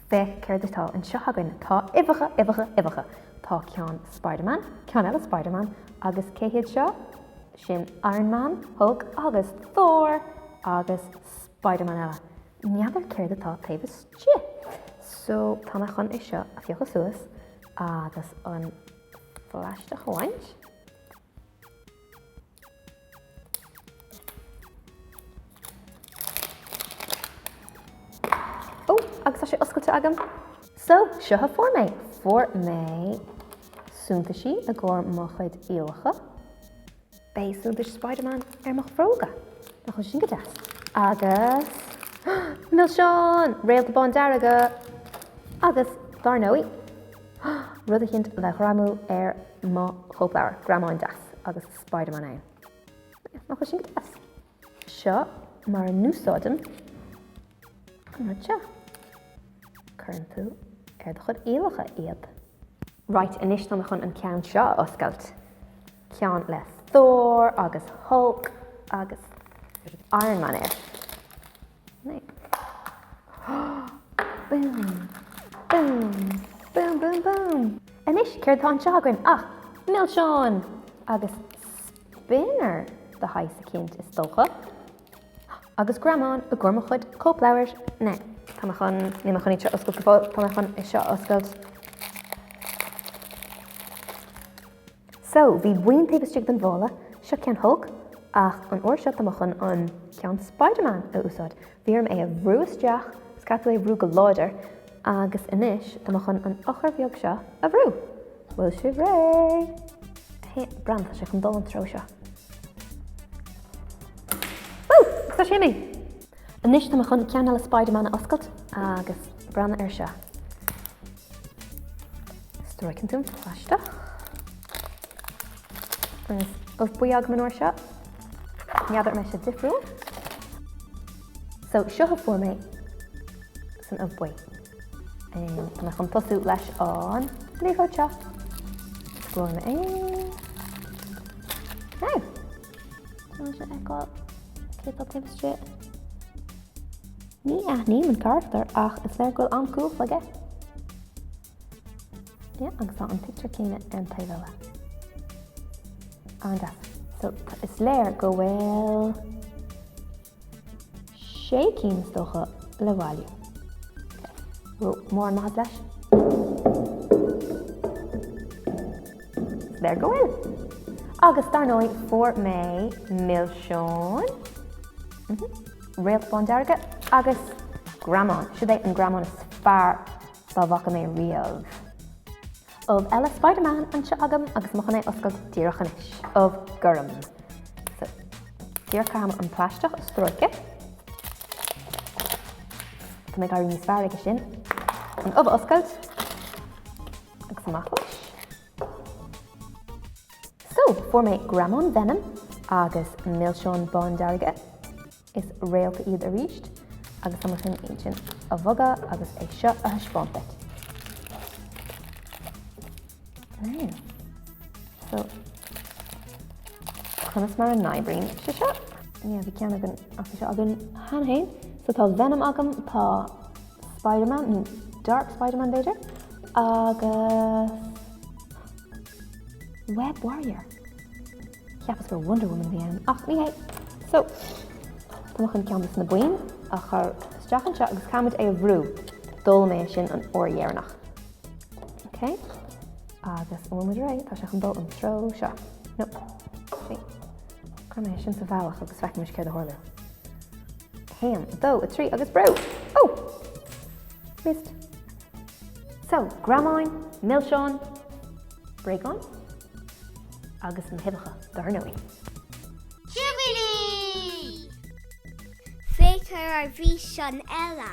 Féach céard atá anseo againn. Tá uibheacha, uibheacha, uibheacha. Tá ceann Spider-Man, ceann eile Spider-Man, agus cé hiad seo? Sin Iron Man, Hulk agus Thor agus Spider-Man eile. N'fheadar céard atá taobh istigh. So, tá mé chun é seo a phiocadh suas agus an phlaisteach a bhaint. Ó, agus tá sé oscailte agam. So, seo a fuair mé. Fuair mé suntaisí i gcomhair mo chuid iallacha. Beidh suntais Spider-Man ar mo bhróga. Nach bhfuil sin go deas? Agus milseáin! Réalta bándearga! Agus, dár ndóigh, rud eicínt le greamú ar mo chóipleabhar. Greamán deas agus Spider-Man ann. Nach bhfuil sin go deas? Seo mar a n-úsáidim an rud seo. Cuireann tú ar do chuid iallacha iad. Right, anois tá mé chun an ceann seo a oscailt. Ceann le Thor agus Hulk agus Iron Man air. Boom! Boom! Boom, boom, boom! Anois, céard atá anseo againn ach milseáin! Agus spinner de shaghas eicínt, is dócha. Agus greamán i gcomhair mo chuid cóipleabhair. Now, tá mé chun, níl mé chun iad seo a oscailt go fóill, tá mé chun é seo a oscailt. So, bhí buíon taobh istigh den mhála, seo ceann Hulk, ach an uair seo tá mé chun an ceann Spider-Man a úsáid. Bhí orm é a bhrú isteach, is caithfidh tú é a bhrú go láidir, agus anois tá mé chun an eochair bheag seo a bhrú. Bhfuil sibh réidh? Hé, breathnaigh, tá sé chun dul an treo seo. Woo! Agus tá sé imithe! Anois tá mé chun ceann eile Spider-Man a oscailt agus breathnaigh air seo. Stróiceann tú an plaisteach. Agus ubh buí agam an uair seo. N'fheadar an mbeidh sé difriúil. So seo a fuair mé san ubh buí. Tá mé chun tosú leis an liathróid seo. Osclóidh mé é. Now! Tá sé feiceáil cé atá taobh istigh. Ní aithním an carachtar ach is léir go bhfuil an-chumhacht aige. Yeah, agus tá an pictiúr céanna ar an taobh eile. An-deas. So, is léir go bhfuil sé cinn is dócha le bailiú. Okay. Bhfuil mórán maitheas leis? Is léir go bhfuil. Agus dar ndóigh fuair mé milseáin. Mm -hmm. Réalt bándearga agus greamán. Siod é an greamán is fearr dá bhfaca mé riamh. Ubh eile Spider-Man anseo agam agus tá mé chun é a oscailt díreach anois. Ubh gorm. So, díreach caithfidh mé an plaisteach a stróiceadh. Tá mé ag éirí níos fearr aige sin. An ubh a oscailt agus amach leis. So, fuair mé greamán Venom agus milseáin bándearga. Is réalta iad arís agus tá mé chun iad sin a bhogadh agus é seo a thaispeáint duit. Now, so, conas mar a n-oibríonn sé seo? Yeah, bhí ceann againn acu seo againn cheana féin. So tá Venom agam, tá Spider-Man, nó Dark Spider-Man b'fhéidir, agus Web Warrior. Cheapas gur Wonder Woman a bhí ann, ach ní hé. So, tá mé chun ceann de na boinn a chur isteach anseo agus caithfimid é a bhrú. D'fhoghlaim mé sin an uair dheireanach. Ok, agus an bhfuil muid réidh? Tá sé chun dul an treo seo. No. Sí. Cuirfidh mé sin sa bhealach agus feicfimid céard a tharlóidh. 1, 2, 3 agus brú! Oh! Missed. So, greamáin, milseáin, bréagáin agus na huibheacha, dar ndóigh. Jubilee! Féach ar ár bhfíseán eile!